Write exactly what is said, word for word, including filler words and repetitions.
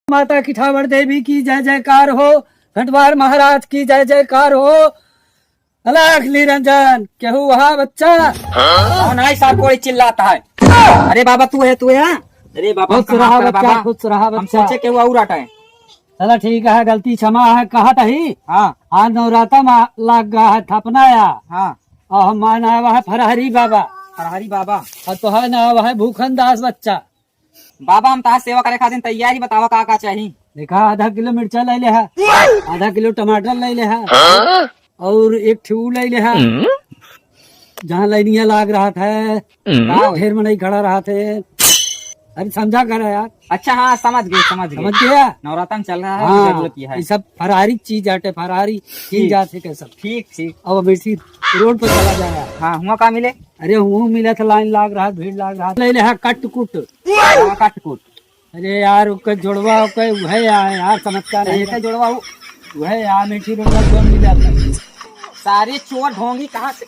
माता की ठावर देवी की जय जयकार हो, घंटवार महाराज की जय जयकार हो। अलख निरंजन, केहू वहाँ बच्चा? कौन है साहब कोई चिल्लाता है? अरे बाबा, तू है, तू है? अरे बाबा, खुश कहाँ रहा पर बच्चा, बाबा? खुश रहा हम बच्चा। सोचे केहू और आटा है। चला ठीक है, गलती क्षमा है, कहत ही। हाँ। आज नवराता मा लाग गा है थपना या। हाँ। और हमार नाव है फरहरी बाबा। फरहरी बाबा। और तोहार नाव है भूखन दास बच्चा। बाबा, हम तहार सेवा करे खातिर तैयार ही, बतावा का का चाही? देखा, आधा किलो मिर्चा ले ले हा, आधा किलो टमाटर ले ले हा, हाँ? और एक ठू ले ले हा। हम्म? जहाँ लाइनिया लाग रहा था, हम्म? ढेर मनई खड़ा रहा थे। अरे समझा कर यार। अच्छा, हाँ, समझ गए, समझ गए। समझ गया? नवरातन चल रहा है, हाँ, जरूरत ही है। ये सब फरारी चीज आटे, फरारी चीज ठीक। जाते के सब। ठीक, ठीक। अब अभी इसी रोड पर चला जाए। हाँ, हुआ का मिले? अरे, हुआ मिला था, लाइन लाग रहा, भीड़ लाग रहा। ले ले हा कट कुट। हाँ, कट कुट। अरे यार, ओके जोड़वा, ओके वह यार, यार समझता नहीं। इनका जोड़वा हो। वह यार, मीठी रोड पर कौन मिल जाता है? सारे चोर ढोंगी कहाँ से?